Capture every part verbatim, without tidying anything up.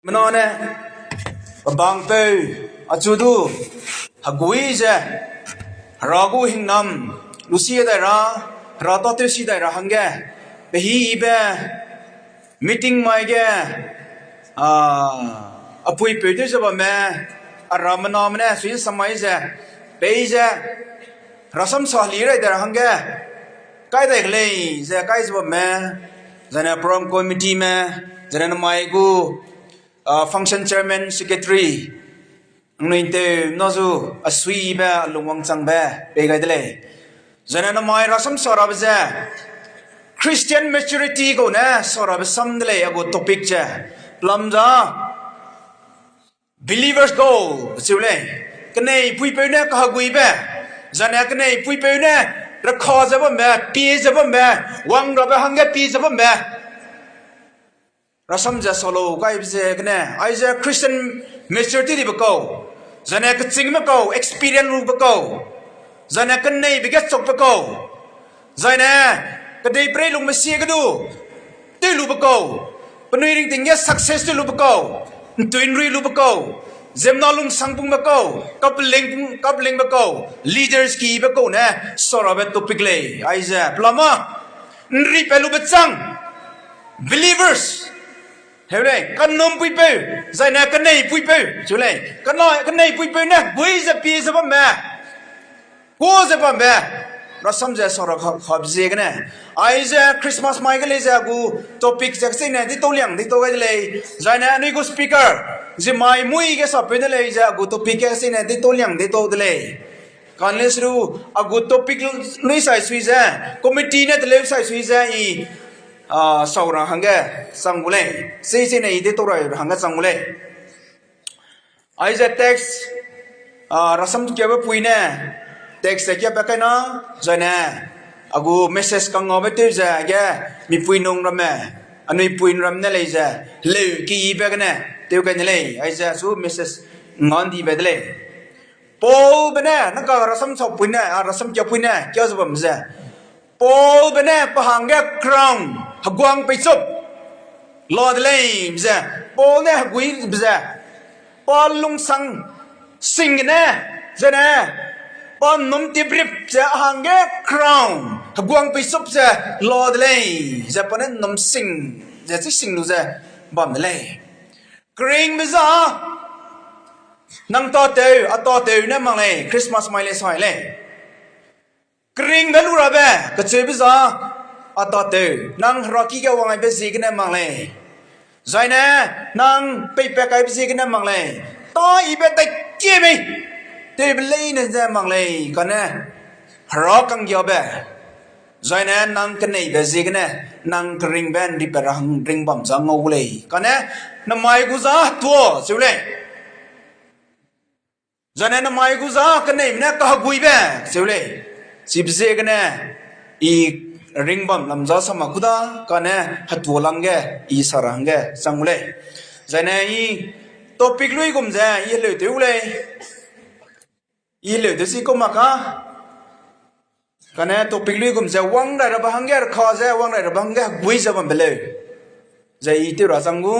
Mena ne, pebangpeu, achu du, hegui ze, Hera gu hingnam, lu si dai ra, Hera tâtew si dai ra hangge, pehîbe, meeting mai ge, a, apuipeu tew ze bamme, a rammename ne, sui samai ze, pei ze, rasam sa heli rai dai ra hangge, kai dai kelei ze kai ze bamme, zane program committeeme, zane namai gu, a, function chairman, secretary, nangnui ntew na zu, a suibe, a lungwangchangbe, pei gai de lei. Zane namai rasam sa rabe ze, Christian maturity kau ne sa rabe sam de lei, a gu topic ze. Pelam za, believers goal, cheu lei. Kenei puipeu ne kaheguibe, zane kenei puipeu ne, rekha ze bambe, pie ze bambe, wang rabe hangge pie ze bambe. Rasam ze sa lau kaibe ziegene, aize Christian maturity dibe kau, zane kechîngme kau, experience lube kau, zane keneibe ge chukbe kau, zaine kedeiperei lungbe sie ge du, tew lube kau, penui ringting ge success tew lube kau, ntui nrui lube kau, ziemmena lungsangpungbe kau, kapeling, kapelingbe kau, leaders kibe kau ne, sa rabe topic lei, aize, pelama, nripe lube chang, believers, heu lei, kanum puipeu, zaine kenei puipeu, cheu lei, kena-, kenei puipeu ne, gui ze pie ze bambe, ku ze bambe, rasam ze sa ra ka-, kabe ziegene. Aize Christmas mai ge lei ze a gu topic ze kecheîne deitau liang deitau gai de lei. Zaine anui gu speaker, zimai mui ge sapeu de lei ze a gu topic ge kecheîne deitau liang deitau de lei. Kane siru, a gu topic lui sai sui ze, committee ne teleu sai sui ze i, a, sau ra hangge chang gu lei. Sei sei ne i deitau ra hangge chang gu lei. Aize text, a, rasam kiabe pui ne, text ze kiabe kaina, zaine, a gu message kangngabe tew ze ge, mipui nung ramme, anui pui ram ne lei ze, leu kibe gene, tew gai ne lei, aize su message ngan dibe de lei. Paulbe ne, nang ka rasam sau pui ne, a, rasam kia pui ne, kia ze bam ze. Paulbe ne pe hangge crown, heguang peichup, la de lei ze. Paul ne heguibe ze. Pa lungsang sing gene, zene, pa num tiprip ze hangge crown, heguang peichup ze, la de lei, ze pa ne num sing, ze chi sing lu ze, bam de lei. Keringbe za, nang tâtew, a tâtew ne mak lei, Christmas mai lei sai lei. Keringbe lu rabe, kecheube za, a tâtew, nang heraki ge wang aibe ziegene mak lei. Zaine, nang peipat kaibe ziegene mak lei. Tâ ibe dai kie mei, tewbe leine ze mak lei, kane, hera kanggiabe. Zaine nang keneibe ziegene, nang keringbe nripe ra hang ring bam za ngau gu lei. Kane, namai gu za tuo, cheu lei. Zaine namai gu za keneime ne kaheguibe, cheu lei. Chibe ziegene, i ring bam lam za sa mak ku da, kane hetuo lang ge, i sa ra hangge chang gu lei. Zaine i topic luigum ze, i heleu tew gu lei. I heleu tew si kau mak ka. Kane topic luigum ze wang rai rabe hangge rekha ze, wang rai rabe hangge hegui ze bambe leu. Ze i tew ra chang gu,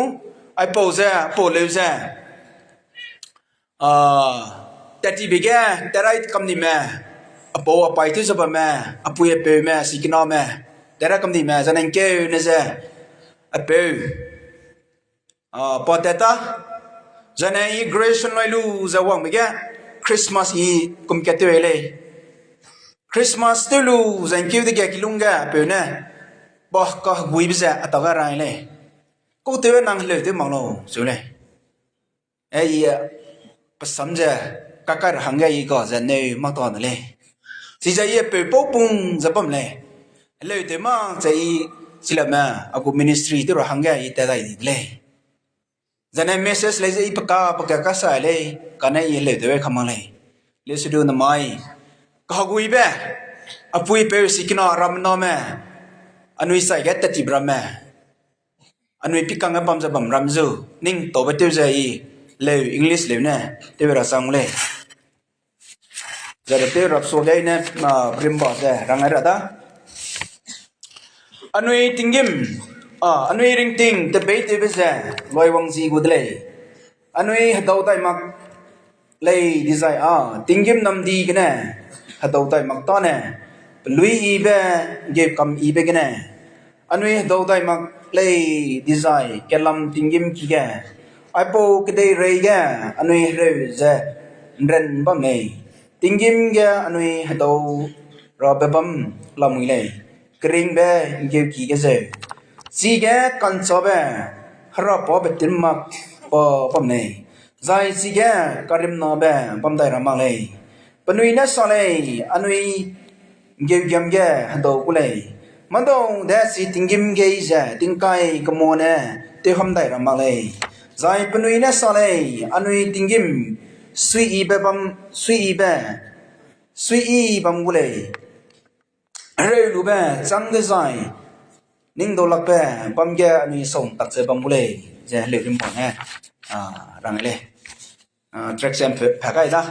aipau ze, pau leu ze. A, tattibe ge, tarai kamnime, apau apai tew ze bamme, apui apeume, sikiname, tarai kamnime, zane ngkeu ne ze, apeu. A, pa tat ta, zane i graduation lai lu ze wangbe ge, Christmas i kum kat tew lei. Christmas tew lu ze ngkeu dege kilung ge peu ne, pa kaheguibe ze a ta ga rai lei. Kau tew nang heleu tew mak lau, cheu lei. E i, pesam ze, kakai ra hangge i ga ze neu mak ta ne lei. Chize i peu pau pung ze bam lei. Heleu tew mak ze i, chilame, a gu ministry tew ra hangge i tat dai di de lei. Zane message lei ze i peka, peka kasa lei, kane i heleu tew ka mak lei. Leu sedu namai, kaheguibe, apui peu sikina ramname, anui chai ge tattibe ramme, anui pikang ge bam ze bam ram zu, ning taube tew ze i, leu English leu ne, tew ra chang lei. Zai tew rap su ge ne, a, rimba ze rang ai ra da. Anui tinggîm, A, anui ringting tebeitewbe ze luiwang zi gu de lei. Anui hedau dai mak lei dizai a, tinggîm namdi gene hedau dai mak tâne, peluiyibe, ngeukam yibe gene anui hedau dai mak lei dizai kelam tinggîm ki ge, aipau kedeireige anui hereu ze ’nran bam lei. Tinggîm ge anui hedau rabe bam lamui lei, keringbe ngeuki ge zeu. Chige ka'nchâbe herapabe tim mak pa bam lei, zai chige karimnabe bam dai ra mak lei. Penui ne sa lei, anui ngeugiam ge hedau gu lei, mâdau de chi tinggîm gei ze tingkai kemane tewham dai ra mak lei. Zai penui ne sa lei, anui tinggîm suiyibe bam, suiyibe, suiyi bam gu lei. Hereulube châng dezai, ningdaulakbe bam ge anui sau ’ntak ze bam gu lei, ze heleu rimba ne, a, rang lei. A, track sem pe, pe gai da.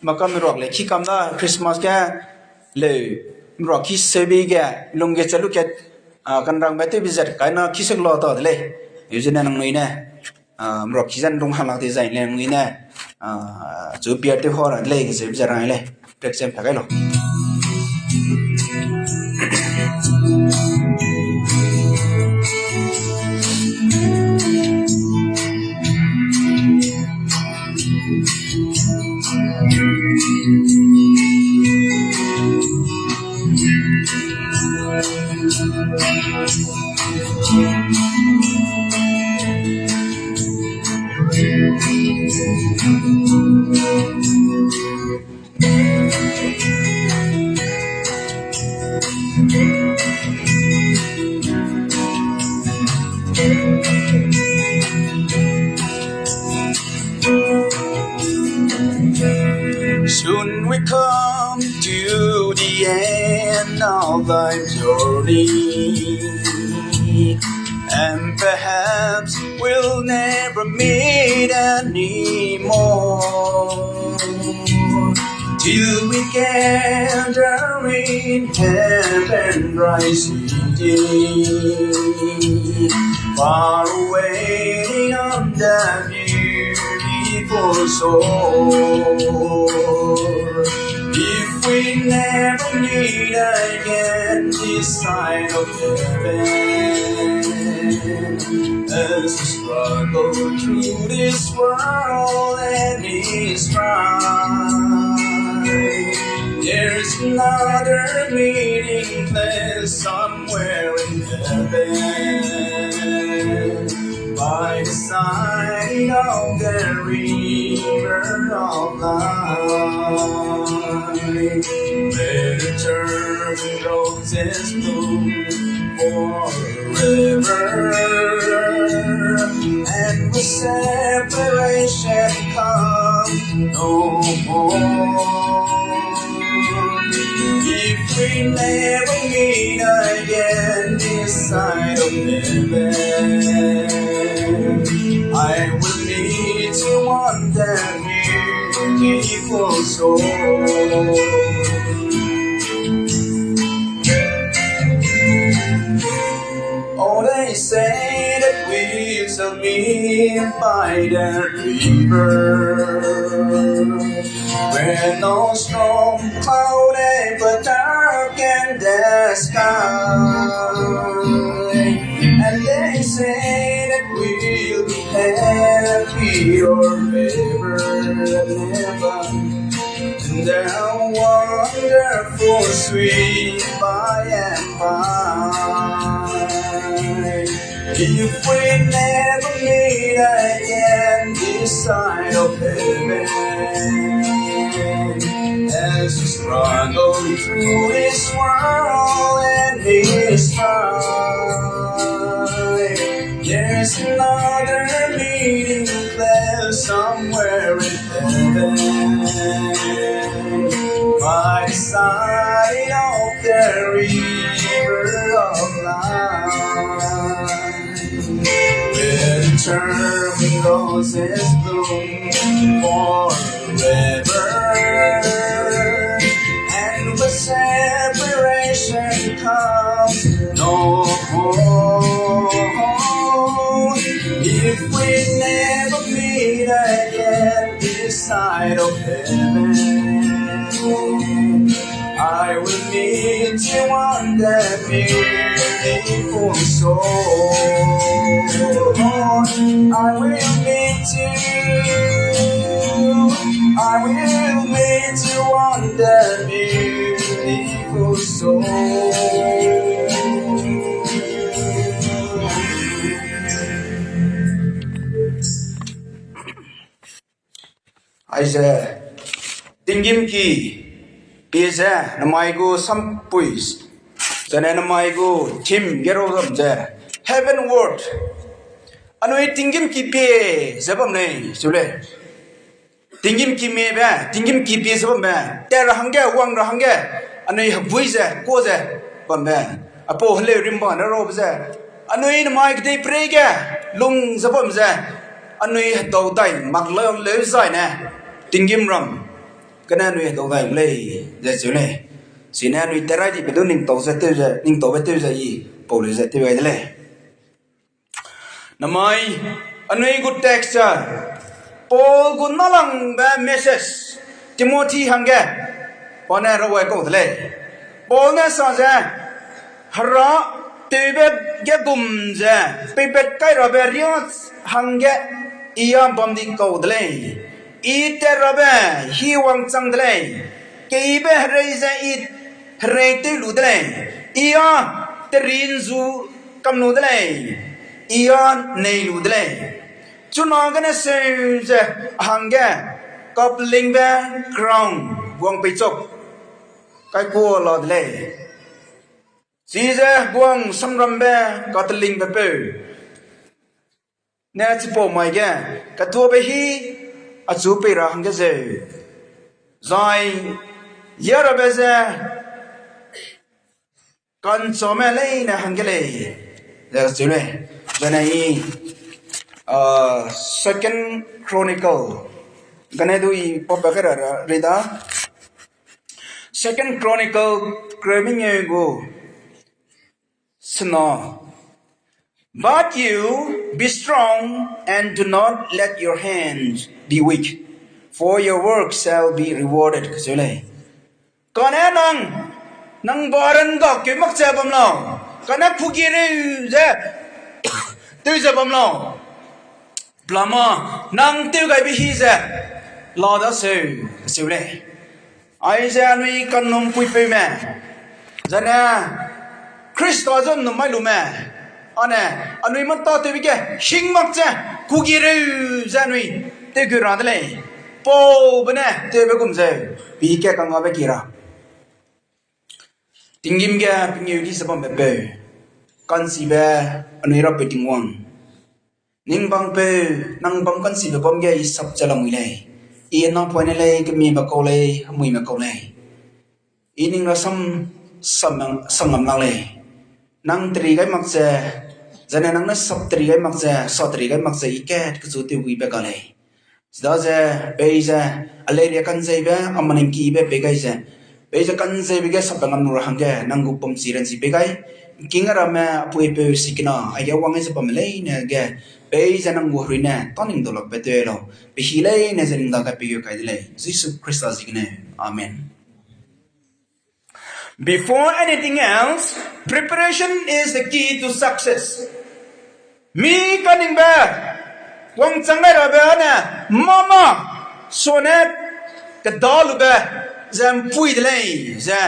Makam ruak lei, ki kam da, Christmas ge leu, ruak ki sebi ge, lung ge che lu kat, a, kanrangbe tewbe zat kaina ki sek la ta de lei. Eu zene nangnui ne, a, ruak ki zan rung hang lak dezai le nangnui ne, a, chu piar tew hau ra de lei, ze ze rang lei. Track sem pe gai lau. Soon we come to the end of life's journey, and perhaps we'll never meet anymore, till we gather in heaven bright city, far away on the beautiful shore. If we never meet again this side of heaven, as we struggle through this world and its strife, there's another meeting place somewhere in heaven, by the side of the river of life, where eternal roses bloom forever, and the separation comes no more. If we never meet again this side of heaven, I will meet you on that beautiful shore. Oh, they say that we shall meet by the river, where no storm cloud ever darken the sky. And they say that we'll be happy forever and ever. And the wonderful sweet by and by. If we never meet again this side of heaven, as we struggle through this world and its strife, there's another meeting place somewhere in heaven, by the side of the river of life, where eternal roses bloom forever, and where separation comes no more. side of heaven. I will meet you on that beautiful shore. I will meet you. I will meet you on that beautiful shore. Aize, tinggîm ki pie ze, namai gu sampui, zene namai gu theme ge rau zam ze, Heavenward. Anui tinggîm ki pie ze bam lei, su lei. Tinggîm ki miebe, tinggîm ki pie ze bambe, tat ra hangge, wang ra hangge, anui hegui ze, kuâ ze bambe, aipau heleu rimba ne rabe ze, anui namai kedeiperei ge lung ze bam ze, anui hedau dai mak leu leu zai ne, tinggîm ram gene anui hedau dai gu lei, ze cheu lei. Chine anui tat rai dibe du ningtau ze tew ze, ningtaube tew ze i pau leu ze tew gai de lei. Namai, anui gu text a, Paul gu nâlangbe message, Timothy hangge, pa ne rawai kau de lei. Paul ne sa ze, Hera tewbe ge gum ze, peipat kai rabe riâ hangge, I â bam di kau de lei. I tat rabe hî wangchang de lei. Keyibe herei ze I herei tew lu de lei. I â teri nzu kam lu de lei. I â nei lu de lei. Chunagene seu ze a hangge kapelingbe crown guang peichok kaikua la de lei. Chize guang samrambe katelingbe peu ne chipau mai ge katuabe hî achu pei ra hangge zeu, zai yarabe ze ka'nchâme leine hangge lei, ze kacheu lei. Zane i, ah, Second Chronicle gene du i pape kai ra, ra, rei da. Second Chronicle kereu mengeu gu sena. But you be strong and do not let your hands be weak, for your work shall be rewarded, kacheu lei. Kane nang, nang ba ran ga keu mak ze bam lau. Kane kugi reu ze tew ze bam lau. Pelama, nang tew gaibe hî ze la daseu, kacheu lei. Aize anui kanumpuipeume, zane Khrista ze nnum mai lume, ane anui mâ tâtewbe ge hing mak ze, kugi reu ze anui tewkeu ra de lei. Paube ne tewbe gum ze, pi ke kangabe ki ra. Tinggîm ge pengeu di ze bambe peu, ka'nchibe anui Rapeu Tingwang. Ning bangpeu, nang bam ka'nchibe bam ge i sap ze lamui lei. I napoine lei, kemiebe kau lei, hemuime kau lei. I ning rasam sam, sangam lak lei. Nang teri gai mak ze, zane nang ne sap teri gai mak ze, sa teri gai mak ze, i kat kechu tewguibe ga lei. Chidaze, peize, a leiria ka'nzeibe, a maningkibe pei gai ze, peize ka'nzeibe ge sapbe ngam lu ra hangge, nang gu pumchi ranchi pei gai, ngking a ramme, apuipeu sikena, aige wang gai ze bamme leine ge, peize nang gu herui ne, tâ ning daulakbe tew lau, pehî leine ze ning dage peigeu kai de lei, Jisu Khrista ziegene. Amen. Before anything else, preparation is the key to success. Mi kaningbe, wangchang gai rabe ne, mâ mâ, sane, kedalube, ze mpui de lei, ze,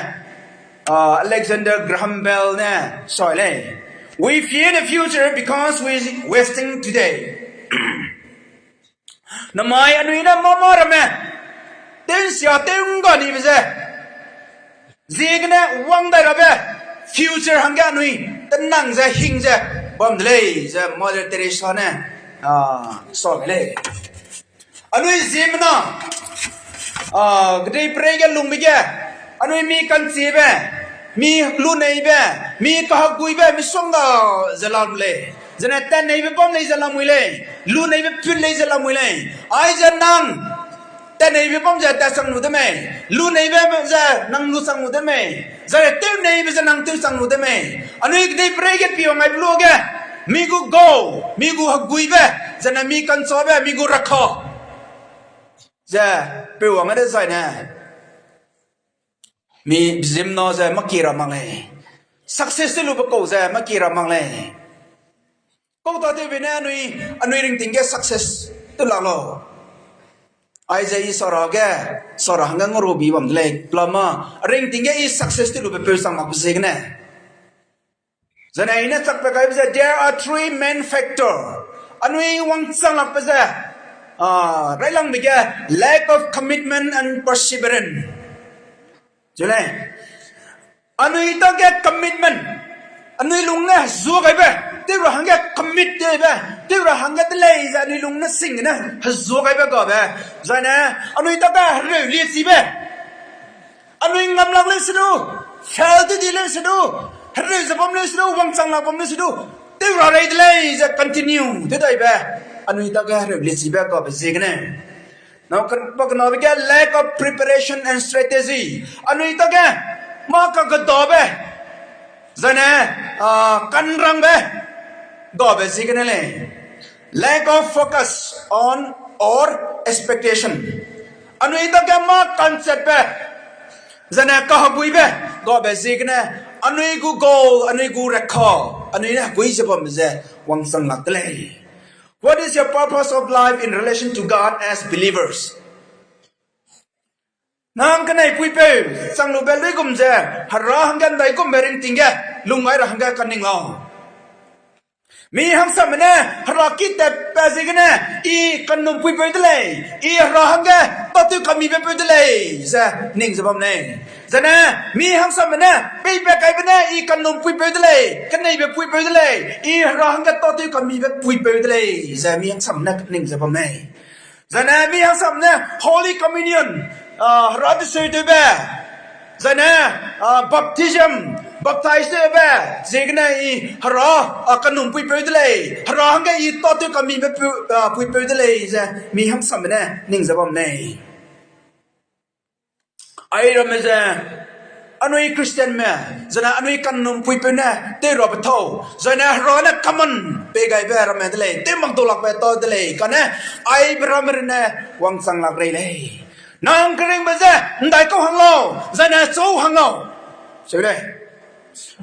ah, Alexander Graham Bell ne, sa lei. We fear the future because we wasting today. Namai anui ne mâ mâ ramme, tew nsia tew ngga nibe ze, ziegene wang dai rabe, future hangge anui, tenang ze hing ze, bam de lei, ze Mother Teresa ne, ah, sa de lei. Anui ziemmena, ah, kedeiperei ge lungbe ge, anui mi ka'nchibe, mi luneibe, mi kaheguibe, misongga ze lam lei. Zene tatneibe bam lei ze lamui lei, luneibe put lei ze lamui lei. Aize nang, tatneibe bam ze tatsang lu de mei, luneibe ze nang luchang lu de mei, zai tewneibe ze nang tewchang lu de mei. Anui kedeiperei ge piwang aibe luage, mi gu gau, mi gu heguibe, zene mi ka'nchibe, mi gu rakha. ze peu wang de zaine, mi ziemmena ze maki ra mak lei. Success te lube kau ze maki ra mak lei. Kau tatewbe ne anui, anui ringting ge success te la lau. Aize i sara ge, sara hangge ngarubi bam de lei, pelama, ringting ge i success te lube peu chang makbe ziegene. Zane i ne chakbe kaibe ze, there are three main factor. Anui wangchang lakbe ze, ah, railangbe ge, lack of commitment and perseverance. Chule, anui dage commitment, anui lung ne hezua gaibe, tew ra hangge commit tewbe, tew ra hangge de lei ze anui lung ne sing gene hezua gaibe gabe. Zane, anui dage hereu liechibe, anui ngam lak lei se du, fail te di lei se du, hereu ze bam lei se du, wangchang lak bam lei se du, tew ra rei de lei ze continue tew daibe, anui dage hereu liechibe gabe ziegene. Nau kan-, pa kenabe ge lack of preparation and strategy. Anui dage mâ kagedabe, zane, ah, kanrangbe gabe ziegene lei. Lack of focus on or expectation. Anui dage mâ kanchetbe, zane kaheguibe gabe ziegene, anui gu goal, anui gu rekha, anui ne hegui ze bambe ze wangchang lak de lei. What is your purpose of life in relation to God as believers? Nang keneipuipeu chang lube luigum ze, Hera hangge ndaigumbe ringting ge lung gai ra hangge kaning lau. Mi hangsamme ne Hera ki tatpat ziegene, i kanumpuipeu de lei, i Hera hangge tâtew kamibe peu de lei, ze ning ze bam lei. Zane, mi hangsamme ne peipat kaibe ne i kanumpuipeu de lei, keneibe puipeu de lei, i Hera hangge tâtew kamibe puipeu de lei, ze mi hangsamme ne ning ze bam lei. Zane mi hangsamme ne Holy Communion, ah, Hera deseutewbe, zane, ah, baptism, baptize tewbe ziegene i Hera, ah, kanumpuipeu de lei, Hera hangge i tâtew kamibe pu-, ah, puipeu de lei, ze mi hangsamme ne ning ze bam lei. Airamme ze, anui Christianme, zane anui kanumpuipeu ne tew rabe tâu, zane Hera ne command pei gaibe ramme de lei, tew mak dau lakbe tâ de lei, kane aibe ramme rune wangchang lak rei lei. Nang keringbe ze, ndaikau hang lau, zane chau hang lau. Seu lei.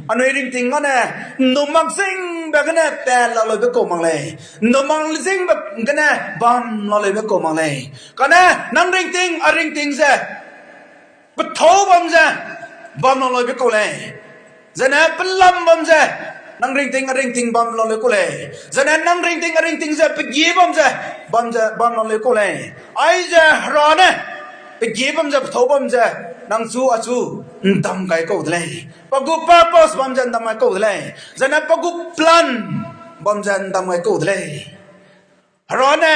Anui ringting gane, ’nnum mak zingbe gene pat la leube kau mak lei. ’Nnum mak zingbe gene bam la leube kau mak lei. Kane nang ringting, a ringting ze, pethâu bam ze, bam la leube kau lei. Zane pelam bam ze, nang ringting, a ringting bam la leu kau lei. Zane nang ringting, a ringting ze, pegie bam ze, bam ze, bam la leu kau lei. Aize Hera ne, pegie bam ze, pethâu bam ze, nang chu achu ’ndam gai kau de lei. Pa gu purpose bam ze ’ndam gai kau de lei. Zane pa gu plan bam ze ’ndam gai kau de lei. Hera ne,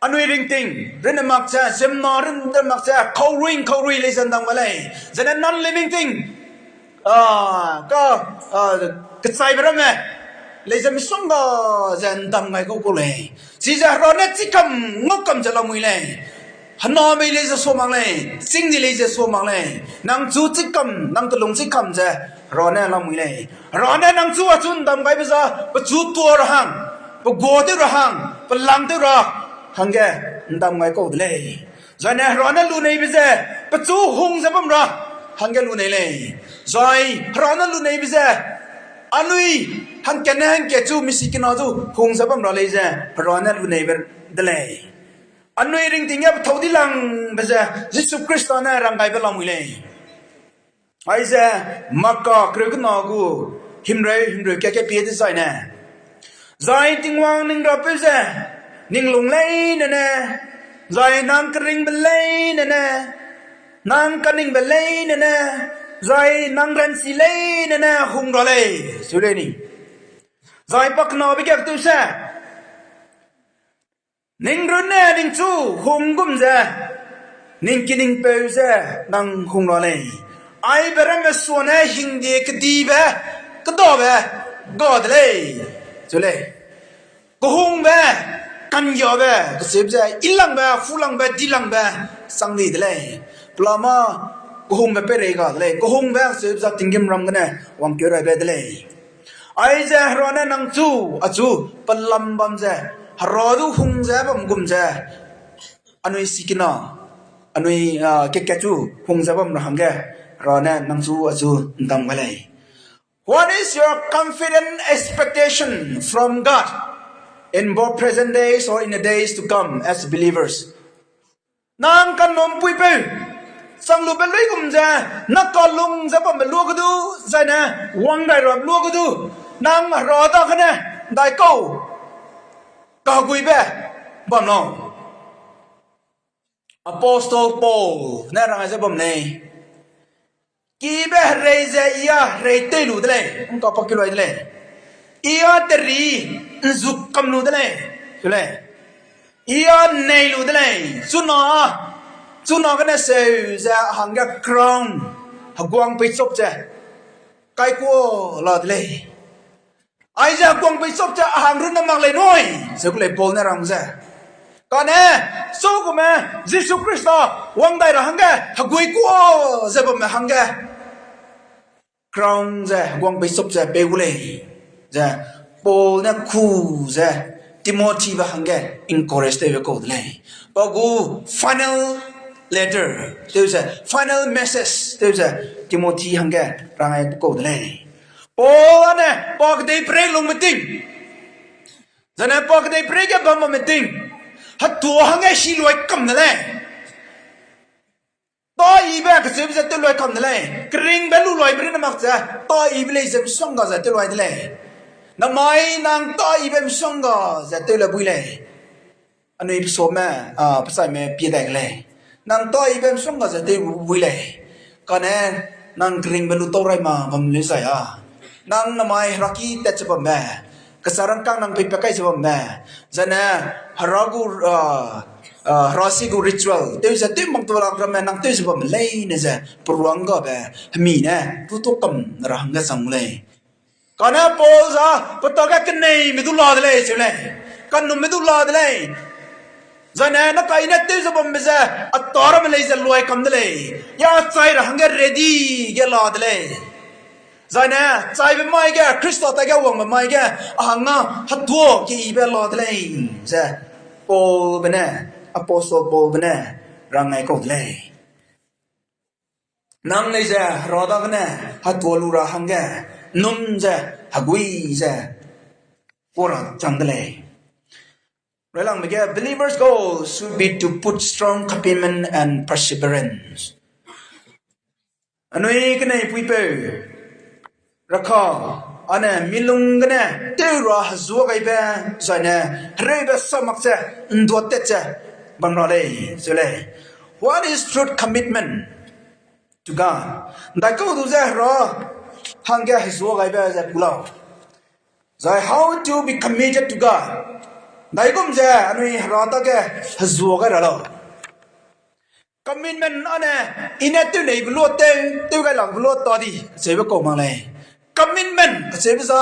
anui ringting, runne mak ze, ziemmena runne mak ze, kaurui, kaurui lei ze ’ndam gai lei. Zane non living thing, ah, ka, ah, kechaibe ramme, lei ze misongga ze ’ndam gai kau kau lei. Chize Hera ne chikam, ngaukam ze lamui lei. Hena mei lei ze sua mak lei, chîng di lei ze sua mak lei. Nang chu chikam, nang telung chikam ze Hera ne lamui lei. Hera ne nang chu achu ’ndam gaibe za, pechu tuâ ra hang, pegua tew ra hang, pelang tew ra hangge ’ndam gai kau de lei. Zane Hera ne luneibe ze, pechu hung ze bam ra hangge lunei lei. Zai Hera ne luneibe ze, anui hangkatne hangkat chu misi kena zu hung ze bam ra lei ze Hera ne luneibe de lei. Anui ringting ge pethâu dilangbe ze Jisu Khrista ne ranggaibe lamui lei. Aize Marka kereu kena gu himreu, himreu kat ke pie dezaine, zai Tingwang ning Rapeu ze ning lung leine ne, zai nang keringbe leine ne, nang kaningbe leine ne, zai nang ranchi leine ne hung ra lei, seu lei ni. Zai pakenabe ge ketew se, ning runne ningchu hung gum ze, ning kiningpeu ze nang hung ra lei. Aibe ramme suane hingde kedibe, kedabe, ga de lei, seu lei. Kehungbe, kanggiabe, kecheube ze, yilangbe, fulangbe, dilangbe, chang di de lei. Pelama, kehungbe peirei ga de lei. Kehungbe, kecheube ze, tinggîmram gene wangkeu raibe de lei. Aize Hera ne nang chu, achu, pelam bam ze, Hera du hung ze bam gum ze, anui sikina, anui, ah, ke kechu hung ze bam ra hangge, Hera ne nang chu achu ndam gai lei. What is your confident expectation from God in both present days or in the days to come as believers? Nang kanum puipeu, chang lube luigum ze, na kalung ze bambe luage du, zaine wang dai ram luage du, nang Hera dagene, ndaikau, kaheguibe bam lau. Apostle Paul ne rang ze bam lei. Kibe herei ze I a herei tei lu de lei, ngka pa ki lui de lei. I a teri nzuk kam lu de lei, lei. I a nei lu de lei, chuna, chuna gene seu ze hangge crown, heguang peichop ze, kaikua la de lei. Aize heguang peichop ze a hang runne mak lei nui, ze gu lei Paul ne rang ze. Kane, so gume, Jisu Khrista wang dai ra hangge, hegui kua ze bamme hangge crown ze, heguang peichop ze pei gu lei, ze Paul ne ku ze Timothybe hangge encourage tewbe kau de lei. Pa gu final letter, tew ze, final message, tew ze Timothy hangge rangai pe kau de lei. Paul ane, pa kedeiperei lungme ting, zaine pa kedeiperei ge bam bamme ting, hetua hangge si lui kam de lei. Taibe kecheube ze tew lui kam de lei. Keringbe lu luibe rine mak ze, taibe lei ze misongga ze tew lui de lei. Namai nang taibe misongga ze tew le bui lei. Anui pesome, a, pesaime pie dai ke lei. Nang taibe misongga ze tew bui lei. Kane nang keringbe lu tau rai ma bam lei zai a. Nang namai heraki tat ze bambe, kesa rangkâng nang peipat kai ze bambe, zaine hera gu, a, a, herasi gu ritual tew ze tew mak tu lak ramme nang tew ze bamme leine ze peruang gabe hemi ne tutu kam ra hangge chang gu lei. Kane Paul za, pe tage keneime du la de lei, cheu lei. Kanumme du la de lei. Zaine na kai ne tew ze bambe ze, a ta ramme lei ze luai kam de lei. Ya chai ra hangge ready ge la de lei. Zaine, chaibe mai ge, Khrista tage wangbe mai ge, a hangna hetua keyibe la de lei, ze Paulbe ne, Apostle Paulbe ne, rang ngai kau de lei. Nang lei ze, hera dagene, hetua lu ra hangge, num ze, hegui ze, kua ra chang de lei. Railangbe ge, believers' goal should be to put strong commitment and perseverance. Anui keneipuipeu, rakha, ane milung gene, tew ra hezua gaibe, zaine, hereube sa mak ze, nduat tat ze, bam ra lei, ze lei. What is truth commitment to God? Ndaikau du ze hera, hangge hezua gaibe ze ku lau. Zai how to be committed to God. Ndaigum ze anui hera dage hezua gai ra lau. Commitment ane, I ne tew neibe lua tew, tew gai lakbe lua ta di, kacheube kau mak lei. Commitment kacheube za,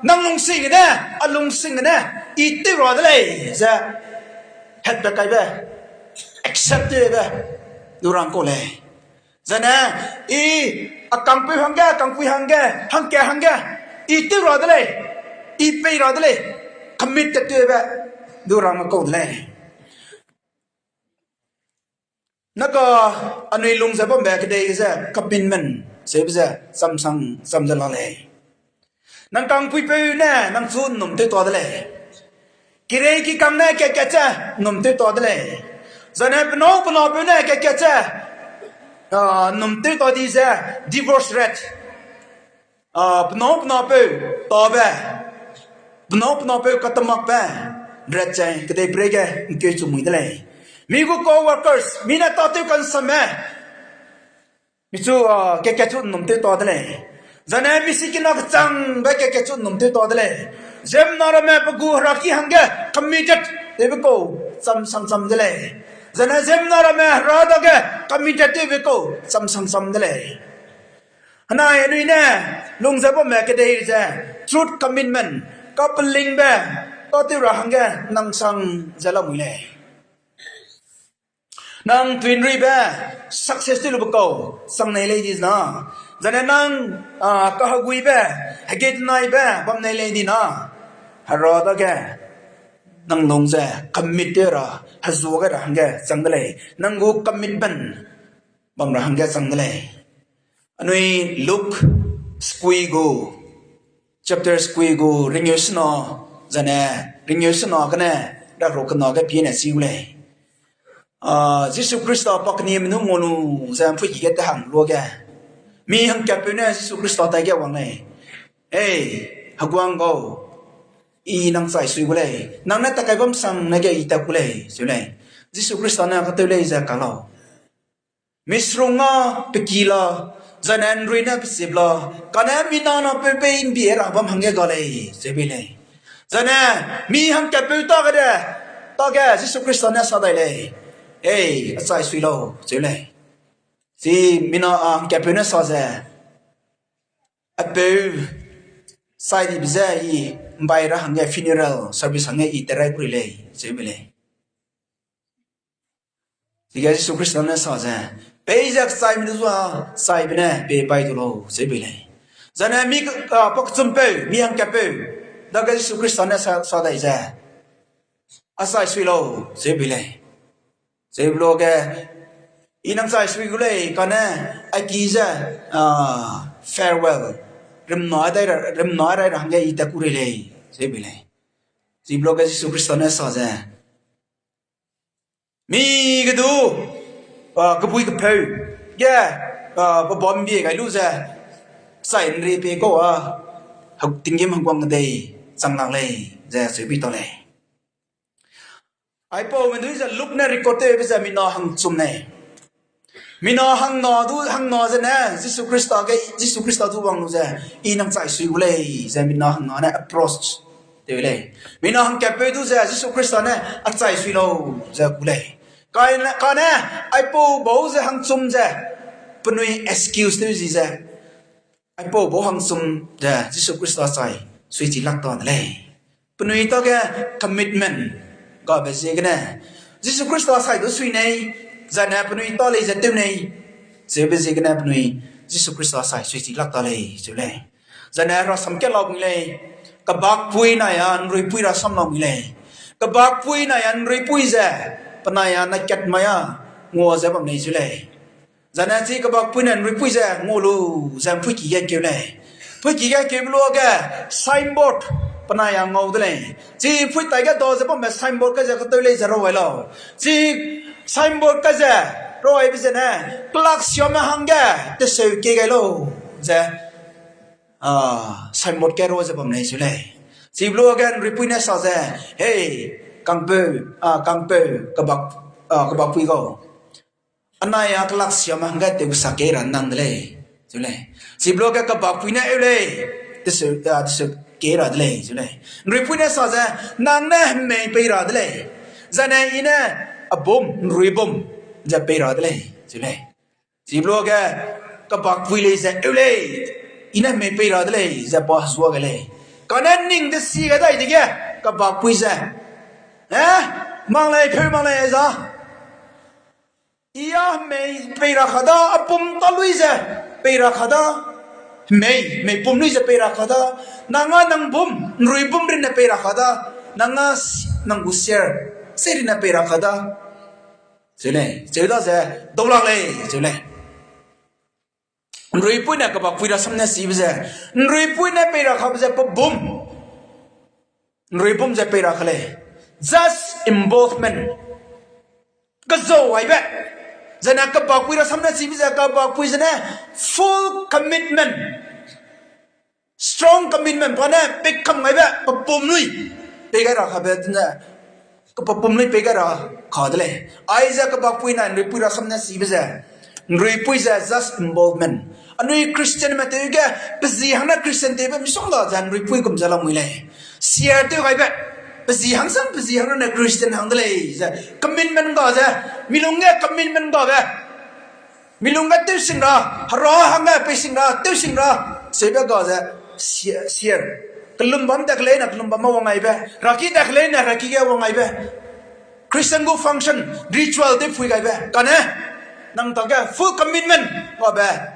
nang lungsing gene, a lungsing gene, I tew ra de lei, ze, hetbe kaibe, accept tewbe, du rang kau lei. Zaine, I a kangpeu hangge, kangpui hangge, hangkat hangge, I tew ra de lei, I pei ra de lei, commit tewbe, du rang kau de lei. Naka anui lung ze bambe kedei ze commitment, sebe ze samsang sam ze la lei. Nang kangpuipeu ne nang chu nnum tew ta de lei. Kirei kikang ne kat-kat ze nnum tew ta de lei. Zaine penâu penapeu ne kat-kat ze, a, nnum tew ta di ze divorce rate. A, penâu penapeu tabe, penâu penapeu katemakbe, rat ze kedeiperei ge ngkeu chu mui de lei. Mi gu co-workers, mi ne tâtew kansamme, mi chu, a, kat-kat chu nnum tew ta de lei. Zaine mi sikina kechangbe kat-kat chu nnum tew ta de lei. Ziemmena ramme pe gu heraki hangge committed tewbe kau cham sang cham de lei. Zaine ziemmena ramme hera dage committed tewbe kau cham sang cham de lei. Henai anui ne, lung ze bamme kedei ze, truth commitment, kapelingbe, tâtew ra hangge nang sang ze lamui lei. Nang tuinribe, success tew lube kau, sang nei lei di zena. Zaine nang, a, kaheguibe, hegetenaibe, bam nei lei di na. Hera dage nang lung ze commit tew ra, hezuage ra hangge chang de lei. Nang gu commitment bam ra hangge chang de lei. Anui Luke skui gu, chapter skui gu ringeu sena, zane, ringeu sena gene, rak ru kena ge piene chi gu lei. A, Jisu Khrista paknime nu ngau lu ze ’mpuiki ge tehang luage, mi hangkatpeu ne Jisu Khrista taige wang lei. Ei, heguang gau, I nang chai sui gu lei. Nang ne takai bam sang ne ge I tat ku lei, seu lei. Jisu Khrista ne katew lei ze ka lau. Misrung a peki la, zane ’nrui ne pechip la, kane mina na peu pei ’mbie ra bam hangge ga lei, seu bei lei. Zane mi hangkatpeu tage de, tage Jisu Khrista ne sa dai lei. Ei, a chai sui lau, seu lei. Chi mina a hangkatpeu ne sa ze, apeu chai dibe ze I ’mbai ra hangge funeral service hangge I terai gu rei lei, seu bei lei. Chige Jisu Khrista ne sa ze, peize kechaime du zua, chaibe ne pei bai du lau, seu bei lei. Zane mi, a, pakchumpeu, mi hangkatpeu, dage Jisu Khrista ne sa, sa dai ze, a chai sui lau, seu bei lei. Seu be luage, I nang chai sui gu lei, kane, a ki ze, a, farewell, rimna dai ra, rimna rai ra hangge I tat ku rei lei, seu bei lei. Chi be luage Jisu Khrista ne sa ze, mi ge du, a, kebui kepeu ge, a, pe bam ’mbie gai lu ze, chai ’nri pei kau a, ha, tinggîm heguang kedei chang lak lei, ze seu bi ta lei. Aipaume dui ze Luke ne record tewbe ze mina hangchum lei. Mina hangna du, hangna zene, Jisu Khrista ge, Jisu Khrista du wang lu ze, I nang chai sui gu lei, ze mina hangna ne approach tew lei. Mina hangkatpeu du ze, Jisu Khrista ne a chai sui lau, ze ku lei. Kane, kane, aipau bau ze hangchum ze, penui excuse tew zi ze, aipau bau hangchum ze Jisu Khrista chai sui chi lak ta de lei. Penui tage commitment gabe ziegene, Jisu Khrista sai du sui nei, zane penui ta lei ze tew nei, zeube ziegene penui Jisu Khrista sai sui chi lak ta lei, zeu lei. Zane rasam kat lau mi lei, kebakpui nai a ’nruipui rasam lau mi lei. Kebakpui nai a ’nruipui ze, penai a nakat mai a, ngua ze bam lei zeu lei. Zane chi kebakpui ne ’nruipui ze ngua lu ze ’mpuiki ge ’ngkeu lei. ’Mpuiki ge ’ngkeube luage signboard penai a ngau de lei. Chi ’mpui taige dau ze bamme signboard kai ze katew lei ze rawai lau. Chi signboard kai ze rawaibe zene, kelaksiame hangge teseu kie gai lau ze, a, signboard kai ra ze bam lei zeu lei. Chibe luage ’nruipui ne sa ze, hei, kangpeu, a, kangpeu, kebak, a, kebakpui gau. Anai a kelaksiame hangge tewbe sa kei ra nang de lei, zeu lei. Chibe luage kebakpui ne eu lei, teseu, a, teseu kei ra de lei, zeu lei. ’Nruipui ne sa ze, nang ne hemei pei ra de lei. Zane I ne abum, ’nruibum, ze pei ra de lei, zeu lei. Chibe luage kebakpui lei ze eu lei, I ne hemei pei ra de lei, ze pa hezuage lei. Kane ning desi gai dai dege, kebakpui ze, eh, mak lei, pheu mak lei za. I a hemei pei ra ka da, apum ta lui ze pei ra ka da. Hemei, hemei pum lui ze pei ra ka da. Nang a nang bum, ’nruibum rinne pei ra ka da. Nang a s-, nang gu siar, se rinne pei ra ka da. Zeu lei, zeu da ze, dau lak lei, zeu lei. ’Nruipui ne kebakpui rasam ne chibe ze, ’nruipui ne pei ra kabe ze pe bum. ’Nruibum ze pei ra ka lei. Just involvement. Kezau aibe. Zene kebakpui rasam ne chibe ze kebakpui zene full commitment. Strong commitment pa ne pei kam gaibe, pe pum lui pei gai ra kabe ne, pe pum lui pei gai ra ka de lei. Aize kebakpui nai ’nruipui rasam ne chibe ze, ’nruipui ze just involvement. Anui Christianme tew ge, pe zi hang ne Christian tewbe misongga ze ’nruipui gum ze lamui lei. Share tew gaibe, pe zi hangsan, pe zi hang ne Christian hang de lei ze commitment ga ze, mi lung ge commitment gabe. Mi lung ge tewsing ra, hera hangge peising ra, tewsing ra, seube ga ze, share, share. Kelum bam tat keleine kelum bam ma wang gaibe, raki tat keleine raki ge wang gaibe. Christian gu function, ritual tewpui gaibe kane, nang ta ge full commitment gabe.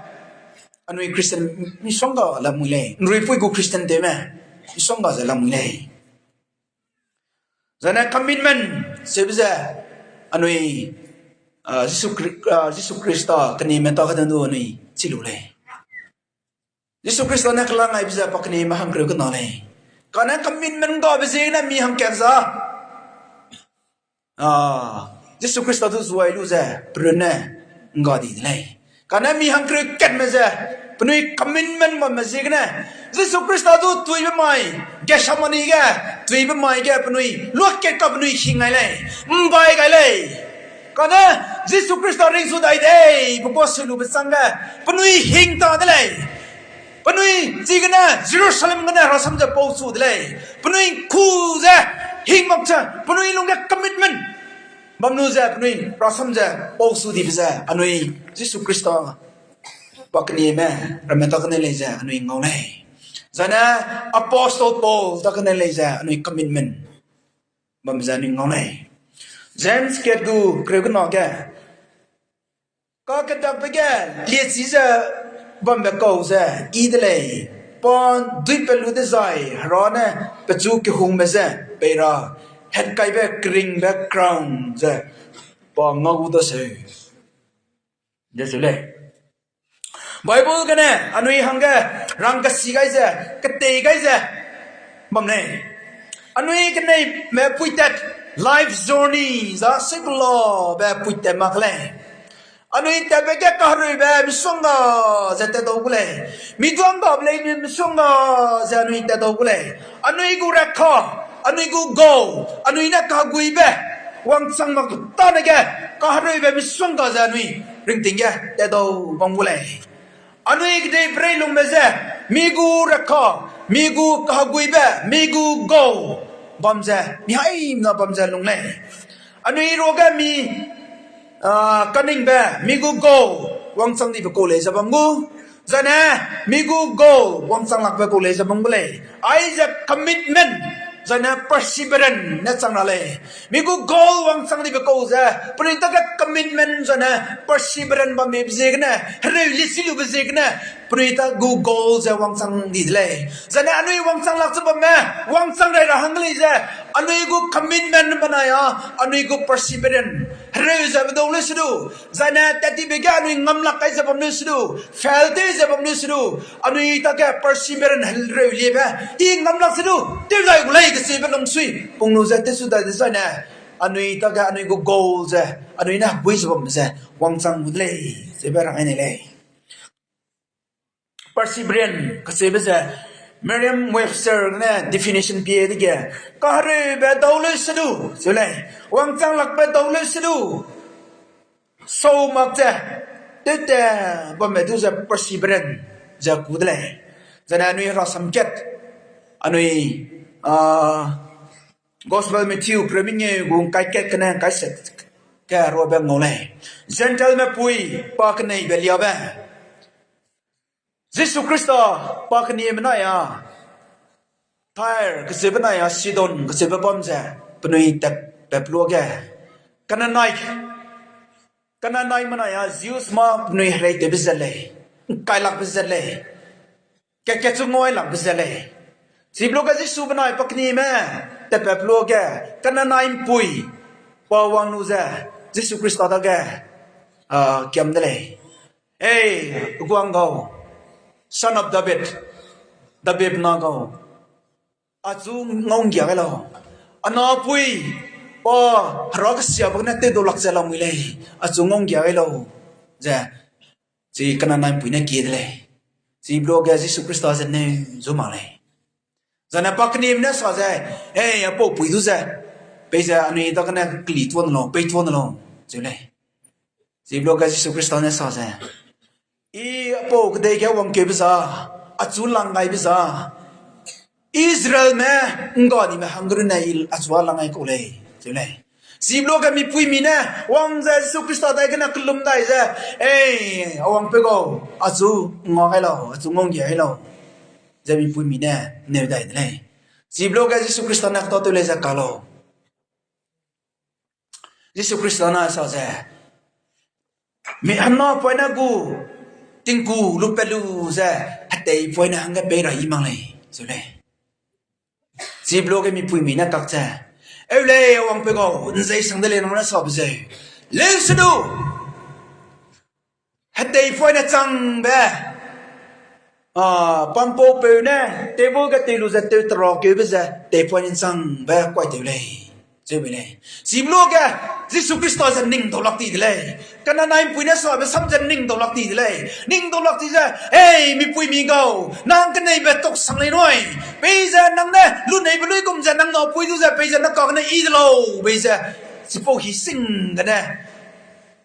Anui Christian misongga lamui lei, ’nruipui gu Christian tewme misongga ze lamui lei. Zane commitment seube ze anui, ah, Jisu Khri-, ah, Jisu Khrista kenime ta kene du anui chi lu lei. Jisu Khrista ne kelang aibe ze pa kenime hangkereu kena lei. Kane commitment gabe ziegene mi hangkat za, ah, Jisu Khrista du zuai lu ze perunne ngga di de lei. Kane mi hangkereu katme ze penui commitment bamme ziegene Jisu Khrista du tuibe mai, Gethsemane ge tuibe mai ge penui luakat ka penui hing gai lei, mbai gai lei. Kane Jisu Khrista ringsu dai dei, pe kuâ seu lube chângge penui hing ta de lei. Penui chigene Jerusalem gene rasam ze pau su de lei. Penui ku ze hing mak ze, penui lungge commitment bam lu ze, penui rasam ze pau su dibe ze, anui Jisu Khrista pa kenime ramme ta kene lei ze anui ngau lei. Zane Apostle Paul ta kene lei ze anui commitment bam ze anui ngau lei. James kat gu kereu kena ge, kakedakbe ge liechî ze bambe kau ze yi de lei, pa duipat lu dezai Hera ne pechu kehungbe je pei ra, hetkaibe keringbe crown ze pa ngau daseu. Daseu lei. Bible gene anui hangge rang kesi gai ze, ketei gai ze bam lei. Anui keneime puitat, life journey za sekulabe puitat mak lei. Anui tatbe ge kahereube misongga ze tatdau gu lei. Miduanggabe lei misongga ze anui tatdau gu lei. Anui gu rekha, anui gu goal, anui ne kaheguibe wangchang mak tane ge kahereube misongga ze anui ringting ge tatdau bam gu lei. Anui kedeiperei lungbe ze, mi gu rekha, mi gu kaheguibe, mi gu goal bam ze mi haimna bam ze lung lei. Anui ruage mi, ah, kaningbe, mi gu goal wangchang dibe kau lei ze bam gu. Zane mi gu goal wangchang lakbe kau lei ze bam gu lei. Aize commitment, zane perseverance ne chang ra lei. Mi gu goal wangchang dibe kau ze penui ta ge commitment zane perseverance bambe ziegene, hereu liechî lube ziegene, penui ta gu goal ze wangchang di de lei. Zane anui wangchang lak ze bamme, wangchang rai ra hangge lei ze, anui gu commitment benai a, anui gu perseverance hereu ze bedau leu se du, zane tat tibe ge anui ngam lak kai ze bam leu se du, fail tew ze bam leu se du, anui ta ge perseverance hereu liebe, i ngam lak se du, tew dai gu lei kesibe lungsui pung lu ze tewsu dai dezaine, anui ta ge anui gu goal ze, anui ne bui ze bam ze wangchang gu de lei, zebe rang ai nei lei. Perseverance kacheube ze Merriam-Webster ne definition pie dege, kahereube dau leu se du, seu lei, wangchang lakbe dau leu se du, sau mak ze, tewte bamme du ze perseverance ze ku de lei. Zane anui herasam kat, anui, ah, Gospel Matthew kereu mengeu gu ngkai kat gene ngkai set ge ruabe ngau lei. Gentile mepui pa keneibe liabe, Jisu Khrista pa kenieme benai a, Tyre kacheube benai a, Sidon kacheube bam ze penui tatpat luage, Canaanite, Canaanite benai a Jews mâ penui hereitewbe zat lei, ngkai lakbe zat lei, kat kat chu ngau ai lakbe zat lei. Chibe luage Jisu benai pa kenieme tatpat luage, Canaanite mpui pa wang lu ze Jisu Khrista dage, ah, kiam de lei. Ei, guang gau, son of David, David na gau, achu ngau nggia gai lau. A napui, pa, Hera kesiabe gene tewdau lak ze lamui lei, achu ngau nggia gai lau, ze, chi Canaanite mpui ne kie de lei. Chibe luage Jisu Khrista ze neu zu mak lei. Zane pa kenieme ne sa ze, ei, aipau pui du ze, peize anui dagene keli tuan lau, pei tuan lau, cheu lei. Chibe luage Jisu Khrista ne sa ze, I aipau kedei ge wangkeube za, achu lang gaibe za, Israelme ngga nime hangge runne I achu a lang gai kau lei, cheu lei. Chibe luage mipuimi ne wang ze Jisu Khrista dai gene kellum dai ze, ei, a wangpeu gau, achu ngau gai lau, achu ngau nggia gai lau, ze mipuimi ne neu dai de lei. Chibe luage Jisu Khrista ne ketâtew lei ze ka lau. Jisu Khrista ne sa ze, mi hena poine gu tingku lupat lu ze, hetei poine hangge pei ra I mak lei, cheu lei. Chibe luage mipuimi ne kak ze, Eu lei, wangpeu gau, nzei sang de lei nang ne sabe ze. Leu se du. Heteipoine changbe. A, pampaupeu ne, table ge tei lu ze tew terakeube ze, teipoine changbe kuai tew lei. Zeube lei. Chibe luage, Jisu Khrista ze ning dau lak ti de lei. Kananai mpui ne sabe sam ze ning dau lak ti de lei. Ning dau lak ti ze, ei, mipuimi gau, nang keneibe tok sang lei nui. Peize nang ne, luneibe luigum ze nang napui du ze, peize nang kagene yi de lau, peize. Chipau hi sing gene.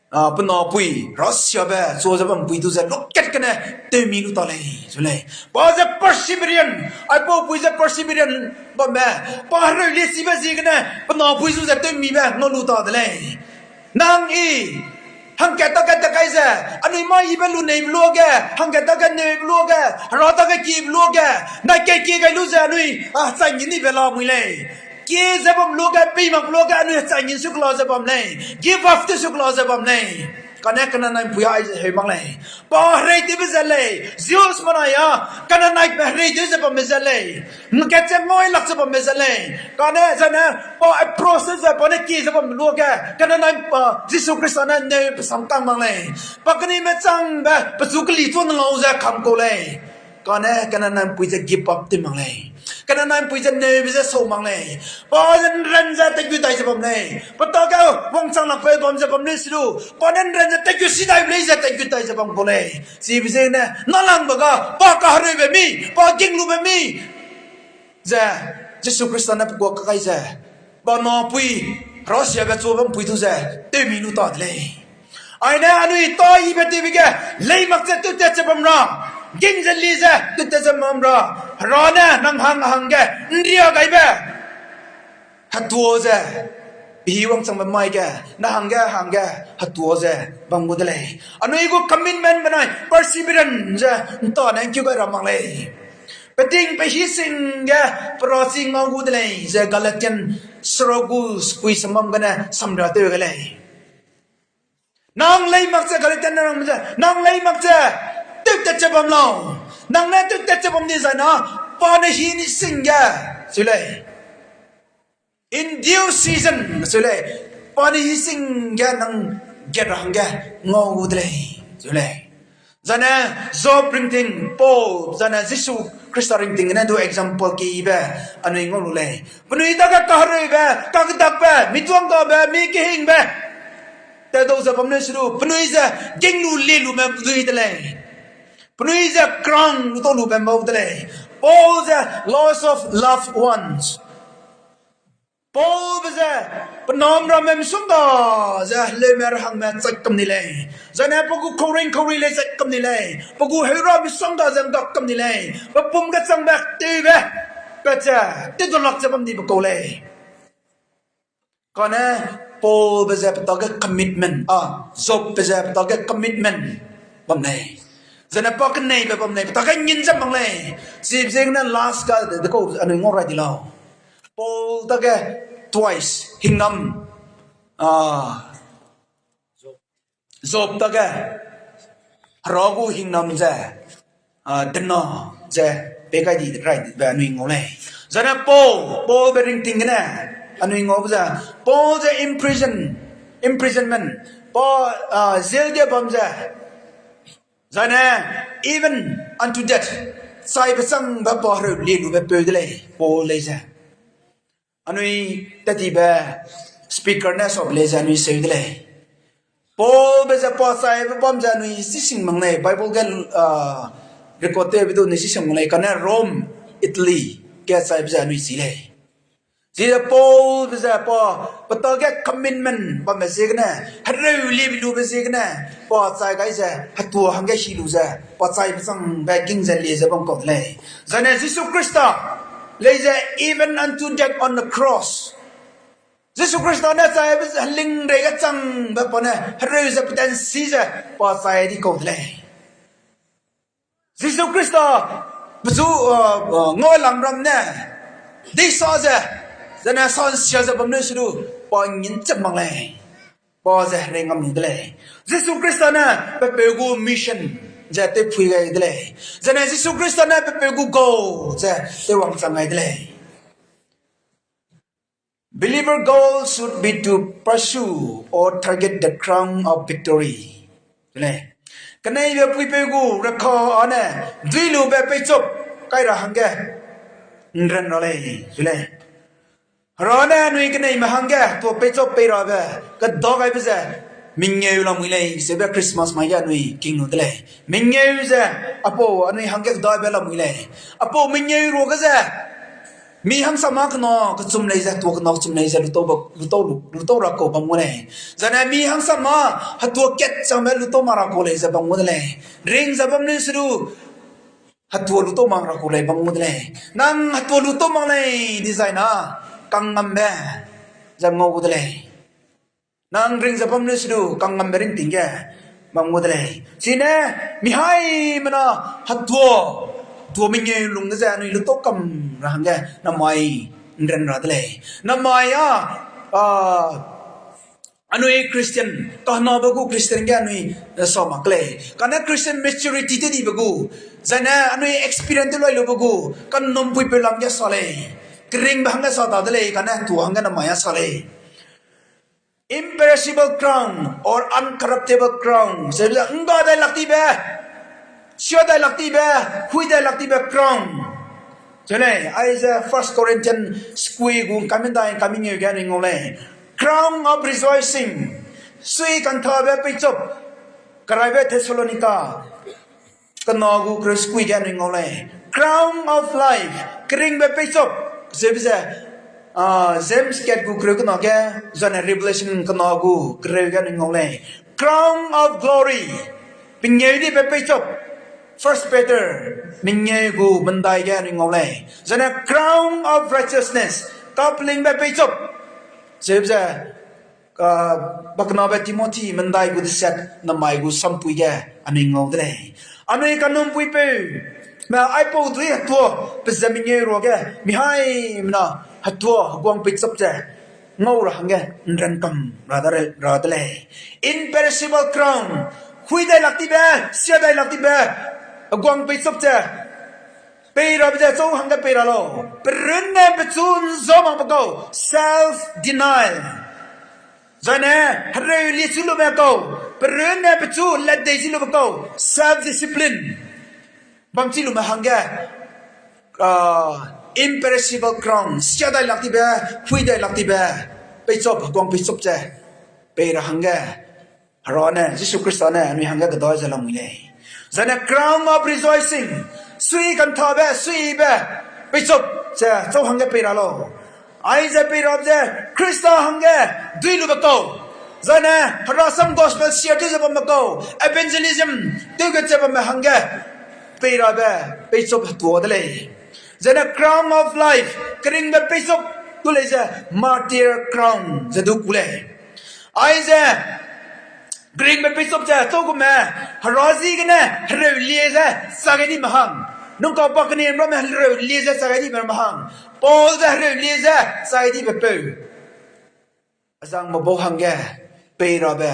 A, pe napui, Russiabe, chua ze bampui du ze, lukat gene, tewmi lu ta lei, zu lei. Pa ze perseverant, aipaupui ze perseverant bamme, pa hereu liechibe ziegene, pe napui zu ze tewmibe ngau lu ta de lei. Nang i, hangkat dage tat kai ze, anui mai ibe luneibe luage, hangkat dage neibe luage, hera dage kiebe luage, nai kat kie gai lu ze anui, a, chai ngin nibe lamui lei. Kie ze bam luage, pei mak luage, anui chai ngin sukla ze bam lei. Give up tew sukla ze bam lei. Kane Kananai mpui a aize heu mak lei. Pa herei tewbe ze lei. Zeus manai a, Kananaime herei tew ze bamme ze lei. Nkat ze ngoi lak ze bamme ze lei. Kane zane, pa approach ze pa ne kie ze bam luage, Kananai pa, Jisu Khrista ne neu pe sam tang mak lei. Pa kenime changbe, pechu keli chu ne lau ze kam kau lei. Kane Kananai mpui ze give up tew mak lei. Kananai mpui ze neube ze sau mak lei. Pa ze nran ze thank you tai ze bam lei. Pa tage wangchang lakbe bam ze bam lei si lu. Pa ne nran ze thank you si dai lei ze thank you tai ze bam kau lei. Chibe ziegene, nalangbe ga, pa kahereube mi, pa ginglube mi. Ze, Jisu Khrista ne pe guak kai ze, pa napui, Russiabe chua bampui du ze, tewmi lu ta de lei. Aine anui ta ibe tewbe ge, lei mak ze tewtat ze bam ra, ging ze li ze tewtat ze bam ra, hera ne nang hang hangge, nria gaibe. Hetua ze, pehî wangchangbe mai ge, na hangge hangge, hetua ze, bam gu de lei. Anui gu commitment benai, perseverance ze, ntane ngkeu gai ra mak lei. Peting pehî sing ge, perachi ngau gu de lei, ze Galatian seruk gu sekui sembam gene, samria tew ge lei. Nang lei mak ze, Galatian ne rang ze, nang lei mak ze, tewtat ze bam lau. Nang ne tewtat ze bam di zai na, pa ne hî ni sing ge, su lei. In due season, su lei. Pa ne hî sing ge nang gat ra hangge, ngau gu de lei, su lei. Zane Job ringting, Paul, zane Jisu Khrista ringting gene du example keyibe, anui ngau lu lei. Penui dage kahereube, kakedakbe, mi tuanggabe, mi kehingbe. Tedau ze bam lei su du, penui ze ging lu lie lume dui de lei. Penui ze crown lu tau lube mau de lei. Paul ze loss of loved ones. Paulbe ze, pe nam ramme misongga ze heleume rahangme chai kam ni lei. Zane pe gu khauring khauri lei chai kam ni lei. Pe gu heurame misongga ze ngga kam ni lei. Pe pum gechangbe tewbe, pat ze, tewdalak ze bam dibe kau lei. Kane Paulbe ze pe tage commitment, a, Jobbe ze pe tage commitment bam lei. Zane pa keneibe bam lei, pe tage ngin ze mak lei. Chibe ziegene last ga de, dekau anui ngau rai di lau. Paul tage twice, hingnam, a, Job tage, Hera gu hingnam ze, a, dena ze, pei gai di rai be anui ngau lei. Zane Paul, Paulbe ringting gene, anui ngau ze, Paul ze imprison, imprisonment, pa, a, jail ge bam ze, zane, even unto death, chaibe changbe pa hereu lie lube peu de lei, Paul lei ze. Anui tadibe speaker ne sap lei ze anui seu de lei. Paulbe ze pa chaibe bam ze anui chising mak lei, Bible ge, a, record tewbe du anui chising mak lei, kane Rome, Italy, ge chaibe ze anui chi lei. Chize Paulbe ze pa, pe tage commitment bamme ziegene, hereu lie lube ziegene, pa chai gai ze, hetua hangge hi lu ze, pa chaibe changbe ging ze lie ze bam kau de lei. Zane Jisu Khrista, lei ze even unto death on the cross. Jisu Khrista ne chaibe ze helingrei ge changbe pa ne, hereu ze petansi ze, pa chai di kau de lei. Jisu Khrista, pechu, a, a, ngau lang ram ne, deisa ze, zane sansia ze bam lei su du, pa ngin chap mak lei. Pa ze herei ngam lu de lei. Jisu Khrista ne pepeu gu mission ze tewphui gai de lei. Zane Jisu Khrista ne pepeu gu goal ze tewwangchang gai de lei. Believer goal should be to pursue or target the crown of victory. Lei. Keneibe puipeu gu rekâ â ne, duilube peichop kai ra hangge ’nran ra lei, lei. Hera ne anui keneime hangge tuâ peichop pei rabe, kedagaibe ze mengeu lamui lei, seube Christmas mai ge anui king lu de lei. Mengeu ze, apau anui hangge kedagaibe lamui lei. Apau mengeu ruage ze, mi hangsam â kena kechum lei ze, tuâ kena kechum lei ze, lutau ba, lutau lu, lutau ra kau bam gu lei. Zane mi hangsam â hetuâ kat changbe lutau mak ra kau lei ze bam gu de lei. Ring ze bam leu se du, hetuâ lutau mak ra kau lei bam gu de lei. Nang hetuâ lutau mak lei dizai na, kangngambe ze ngau gu de lei. Nang ring ze bam leu se du, kangngambe ringting ge bam gu de lei. Chine, mihaimena hetuâ, tuâ mengeu lung ge ze anui lutau kam ra hangge namai ’nran ra de lei. Namai â, a, anui Christian, kahenabe gu Christian ge anui, eh, sa mak lei. Kane Christian maturity tewdibe gu, zane anui experience tew lai lube gu, kanumpuipeu lam ge sa lei. Keringbe hangge sa ta de lei, kane tuâ hangge namai â sa lei. Imperishable crown or uncorruptible crown. Seube ze ’ngga dai lak tibe, sia dai lak tibe, hui dai lak tibe crown. Cheu lei, aize First Corinthian sekui gu kamindai kamingeu ge anui ngau lei. Crown of rejoicing. Sui kanthabe peichop. Keraibe Thessalonica kena gu kereu sekui ge anui ngau lei. Crown of life. Keringbe peichop. Seube ze, ah, James kat gu kereu kena ge, zane Revelation kena gu kereu ge anui ngau lei. Crown of glory. Pengêudibe peichop. First Peter mengeu gu mendai ge anui ngau lei. Zane crown of righteousness. Kapelingbe peichop. Seube ze, ah, pakenabe Timothy mendai gu deset namai gu sampui ge anui ngau de lei. Anui kanumpuipeu me aipau dui hetuâ pe ze mengeu ruage mihaimena hetuâ heguang peichop ze ngau ra hangge ’nran kam ra de, ra de lei. Imperishable crown, hui dai lak tibe, sia dai lak tibe, heguang peichop ze pei rabe ze châu hangge pei ra lau. Perunne pechu ’nzau makbe kau, self denial. Zane, hereulie chi lume kau, perunne pechu latdei chi lube kau, self discipline. Bam chi lume hangge, ah, imperishable crown, sia dai lak tibe, hui dai lak tibe, peichop, heguang peichop ze pei ra hangge Hera ne, Jisu Khrista ne anui hangge kedai ze lamui lei. Zane crown of rejoicing, sui kanthabe, suibe, peichop ze châu hangge pei ra lau. Aize pei rabe ze Khrista hangge dui lube kau, zane Hera sam gospel share tew ze bamme kau, evangelism tew ge ze bamme hangge pei rabe peichop hetuâ de lei. Zane crown of life, keringbe peichop du lei ze martyr crown ze du ku lei. Aize keringbe peichop ze châu gume, Hera ziegene hereulie ze chai gai dime hang, nungkau pa kenim ramme hereulie ze chai gai dime ramme hang, Paul ze hereulie ze chai gai dibe peu, azangme bau hangge pei rabe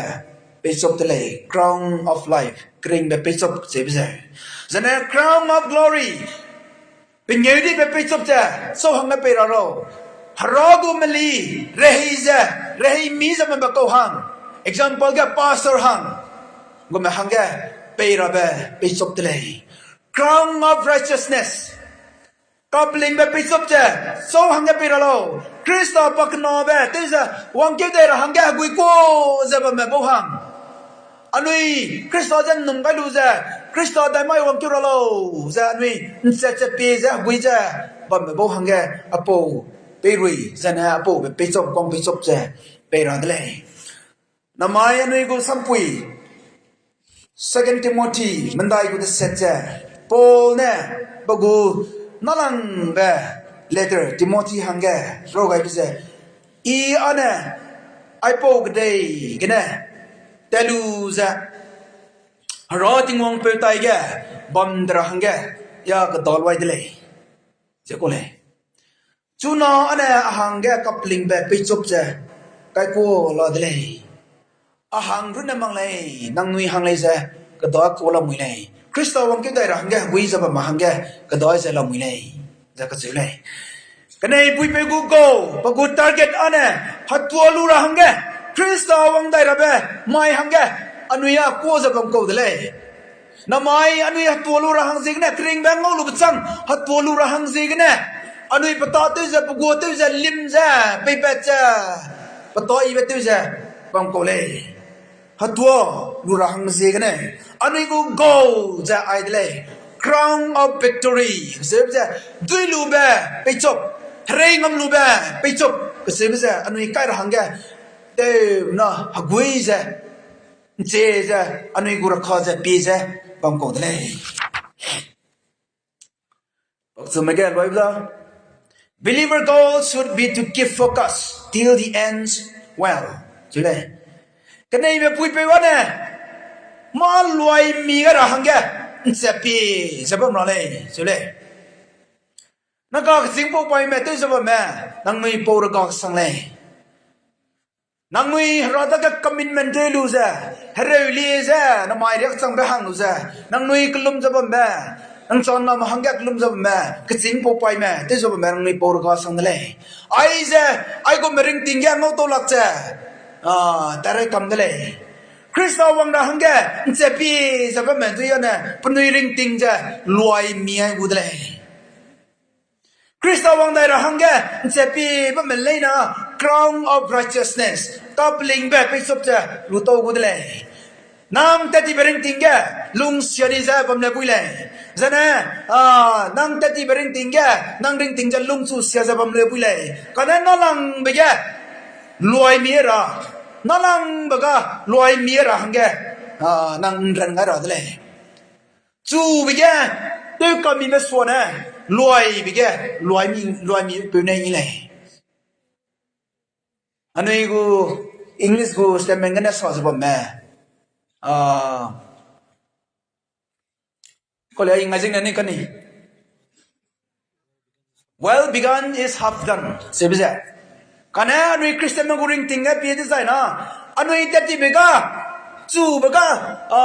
peichop de lei, crown of life, keringbe peichop cheube ze. Zane crown of glory, pengêudibe peichop ze châu hangge pei ra lau. Hera gu meli, rehei ze, rehei mi ze bambe kau hang, example ge pastor hang, gume hangge pei rabe peichop de lei. Crown of righteousness, kapelingbe peichop ze châu hangge pei ra lau. Khrista pakenabe tew ze wangkeu dai ra hangge hegui ku ze bamme bau hang, anui Khrista ze ’nnum gai lu ze, Khrista dai mai wangkeu ra lau ze anui ’nchat ze pie ze hegui ze bamme bau hangge apau peirui, zane apaube peichop, guang peichop ze pei ra de lei. Namai anui gu sampui, Second Timothy mendai gu deset ze, Paul ne pe gu nâlangbe letter Timothy hangge rau gaibe ze, I â ne aipau kedei gene tat lu ze, Hera Tingwang peu taige bam de ra hangge, ya kedalwai de lei, ze ku lei. Chuna â ne a hangge kapelingbe peichop ze kaikua la de lei. A hang runne mak lei, nangnui hang lei ze kedai kau lamui lei. Khrista wangkeu dai ra hangge hegui ze bamme hangge kedai ze lamui lei, ze kacheu lei. Keneipuipeu gu goal, pe gu target â ne, hetua lu ra hangge, Khrista wang dai rabe mai hangge, anui â kuâ ze bam kau de lei. Namai anui hetua lu ra hang ziegene, keringbe ngau lube chang hetua lu ra hang ziegene, anui pe tâtew ze, pe guatew ze, lim ze, peipat ze, pe tâ yibe tew ze bam kau lei. Hetua lu ra hang ziegene, anui gu goal ze ai de lei, crown of victory, kacheube ze, duilube peichop, herei ngam lube peichop, kacheube ze, anui kai ra hangge, tewna hegui ze, ’nche ze, anui gu rakha ze pie ze bam kau de lei. Pakchumme ge luai da. Believer goal should be to keep focus till the ends well. Chu lei. Keneime puipeu â ne, mâ luai mi gai ra hangge, ’nche pie ze bam ra lei. Chu lei. Naka kechîngpau paime tew ze bamme, nangnui pau rega sang lei. Nangnui Hera dage commitment tew lu ze, hereulie ze, namai riakchangbe hang lu ze, nangnui kelum ze bambe, nang channame hangge kelum ze bamme, kechîngpau paime tew ze bamme nangnui pau rega sang de lei. Aize, aigum ringting ge ngau tau lak ze, a, tarai kam de lei. Khrista wang ra hangge, ’nche pie ze bamme dui â ne, penui ringting ze, luai mi ai gu de lei. Khrista wang dai ra hangge, ’nche pie bamme leine, crown of righteousness, kapelingbe peichop ze, lu tau gu de lei. Nang tattibe ringting ge, lungsia di ze bam le bui lei. Zene, a, nang tattibe ringting ge, nang ringting ze lungchu sia ze bam le bui lei. Kane nâlangbe ge, luai mi ra. Nâlangbe ga, luai mi ra hangge, a, nang ’nran gai ra de lei. Chube ge, tew kamime suane, luaibe ge, luai mi, luai mi peu ne i lei. Anui gu English gu statement gene sa ze bamme. A, kole i ngai zing ne ni kani. Well begun is half done, sebe ze. Kane anui Christianme gu ringting ge pie dezai na, anui tattibe ga, chube ga, a,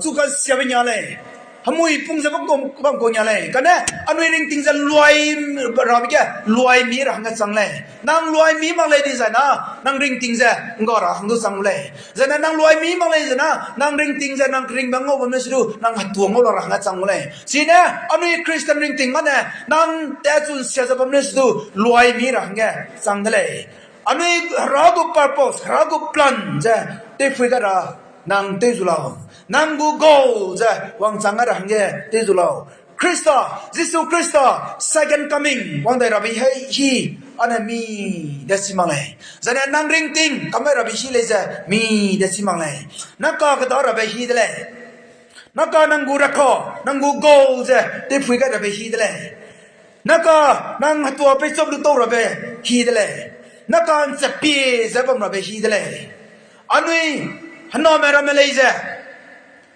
chu kasiabe nia lei. Hemui pung ze bam kau, bam kau nia lei. Kane anui ringting ze luai rabe ge, luai mi ra hangge chang lei. Nang luai mi mak lei dizai na, nang ringting ze ’ngga ra hang du chang gu lei. Zene nang luai mi mak lei zena, nang ringting ze nang keringbe ngau bam ne se du, nang hetua ngau la ra hangge chang gu lei. Chine, anui Christian ringting gane, nang tatchu ’nsia ze bam ne se du, luai mi ra hangge chang de lei. Anui Hera gu purpose, Hera gu plan ze, tewphui gai ra, nang tew zu lau. Nang gu goal ze, wangchang gai ra hangge, tew zu lau. Khrista, Jisu Khrista, second coming, wang dai rabe hei, hi, ane mi, de chi mak lei. Zane nang ringting, kam gai rabe hi lei ze, mi, de chi mak lei. Naka keda rabe hi de lei. Naka nang gu rakha, nang gu goal ze, tewphui gai rabe hi de lei. Naka nang hetua peichop lu tau rabe hi de lei. Naka ’nche pie ze bam rabe hi de lei. Anui, hename ramme lei ze.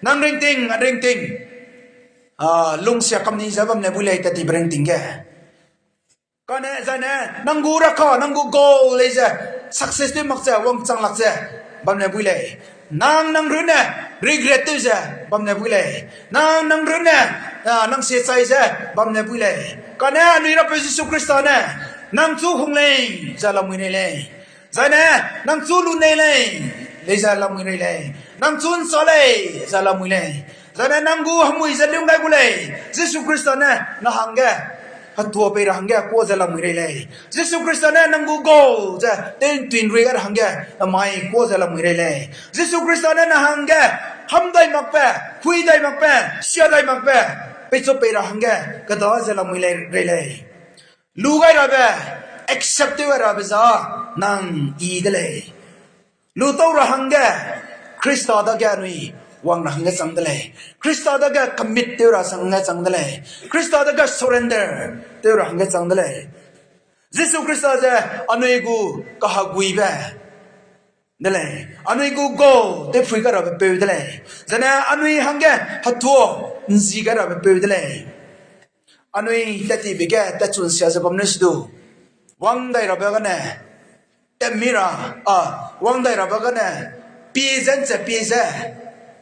Nang ringting, a ringting. A, lungsia kamni ze bam ne bui lei tattibe ringting ge. Kane zane, nang gu rakha, nang gu goal lei ze, success tew mak ze, wangchang lak ze, bam ne bui lei. Nang, nang runne, regret tew ze, bam ne bui lei. Nang, nang runne, a, nang siechai ze, bam ne bui lei. Kane anui Rapeu Jisu Khrista ne, nang chu hung lei, ze lamui rei lei. Zane, nang chu lu nei lei, lei ze lamui rei lei. Nang chu ’nsa lei, ze lamui lei. Zane nang gu hemui ze lung gai gu lei. Jisu Khrista ne, na hangge, hetua pei ra hangge, kuâ ze lamui rei lei. Jisu Khrista ne nang gu goal ze, tew'ntui ’nrui gai ra hangge, namai kuâ ze lamui rei lei. Jisu Khrista ne na hangge, ham dai makbe, hui dai makbe, sia dai makbe, peichop pei ra hangge, keda ze lamui lei, rei lei. Lu gai rabe, accept tew gai rabe za, nang i de lei. Lu tau ra hangge, Khrista dage anui wang ra hangge chang de lei. Khrista dage commit tew ra hangge chang de lei. Khrista dage surrender tew ra hangge chang de lei. Jisu Khrista ze anui gu kaheguibe de lei. Anui gu goal tewphui gai rabe peu de lei. Zane anui hangge hetua ’nzi gai rabe peu de lei. Anui tattibe ge tatchu ’nsia ze bam ne se du, wang dai rabe gane, tatmi ra, a, wang dai rabe gane, pie ze ’nche pie ze,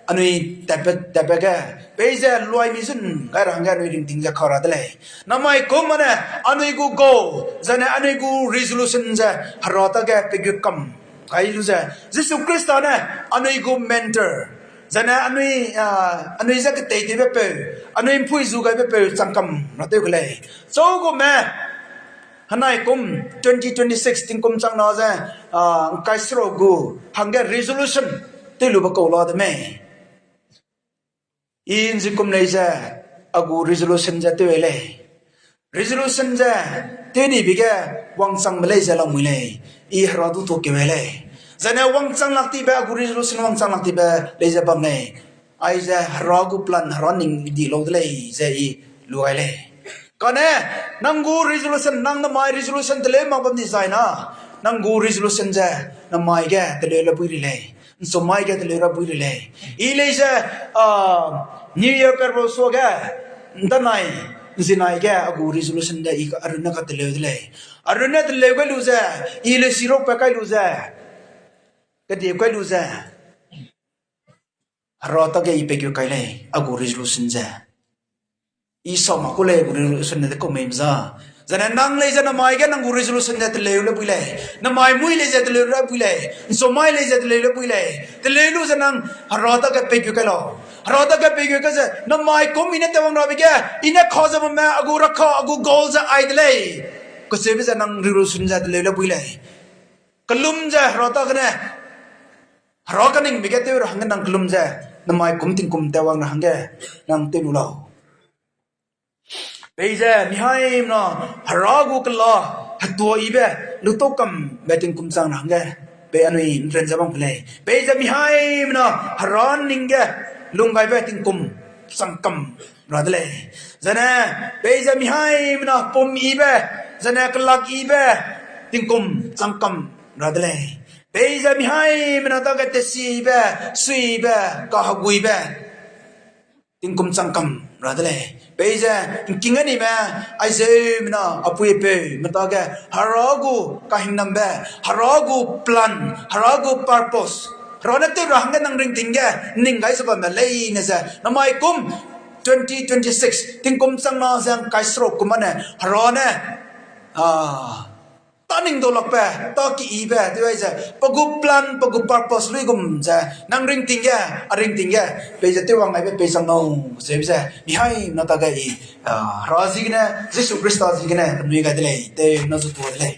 Anui tatbe, tatbe ge, peize luai mi zun gai ra hangge anui ringting ze kau ra de lei. Namai kum ane, anui gu goal, zane anui gu resolution ze, Hera dage pegu kam kai lu ze, Jisu Khrista ne, anui gu mentor, zane anui, ah, anui ze ketei tewbe peu, anui mpui zu gaibe peu changkam ra tew ke lei. Chau gume, henai kum twenty twenty-six tingkum chang na ze, ah, ngkai seruk gu hangge resolution tew lube kau la de mei. I nzi kum lei ze, a gu resolution ze tew lei. Resolution ze tew nibe ge wangchangbe lei ze lamui lei. I Hera du tuâ keu lei. Zane wangchang lak tibe, a gu resolution wangchang lak tibe lei ze bam lei. Aize Hera gu plan, Hera ning di lau de lei ze i lu gai lei. Kane, nang gu resolution, nang namai resolution teleu mak bam di zai na, nang gu resolution ze namai ge teleu le bui ri lei. Nsumai ge teleu ra bui ri lei. I lei ze, ah, New Year pebau suage, ndanai, nzinai ge a gu resolution de i arunne kateleu de lei. Arunne teleu gai lu ze, i le siruk pe kai lu ze, kedie kai lu ze, Hera dage i pegu kai lei, a gu resolution ze. I sa mak ku lei, a gu resolution ne de kau mei mza. Zane nang lei ze namai ge nang gu resolution ze teleu le bui lei. Namai mui lei ze teleu le bui lei. Nsumai lei ze teleu le bui lei. Teleu lu ze nang Hera dage pegu kai lau. Hera dage pegu kai ze, namai kum i ne tewwang rabe ge, i ne kau ze bamme, a gu rakha, a gu goal ze ai de lei. Kacheube ze nang resolution ze teleu le bui lei. Kelum ze Hera dagene, Hera kaningbe ge tew ra hangge nang kelum ze, namai kum tingkum tewwang ra hangge, nang tew lu lau. Peize mihaimena Hera gu kela hetuâ yibe, lutau kambe tingkum chang ra hangge, pei anui nren ze bam ke lei. Peize mihaimena Hera ning ge lunggaibe tingkum chang kam ra de lei. Zane, peize mihaimena pum yibe, zane kelak yibe, tingkum chang kam ra de lei. Peize mihaimena dage tesibe, suibe, kaheguibe, tingkum chang kam ra de lei. Peize ngking anime, aizeumena, apui peu, metage, Hera gu kahingnambe, Hera gu plan, Hera gu purpose, Hera ne tew ra hangge nang ringting ge, ning gai ze bambe leine ze, namai kum twenty twenty-six, tingkum chang na ze ngkai seruk kum ane, Hera ne, ah, tâ ning dau lakbe, tâ keyibe, tew ai ze, pe gu plan, pe gu purpose luigum ze, nang ringting ge, a ringting ge, peize tewwang gaibe pei chang nâu, zeube ze, mihaimena dage i, ah, Hera ziegene, Jisu Khrista ziegene, penui gai de lei, tewna zu tuâ de lei.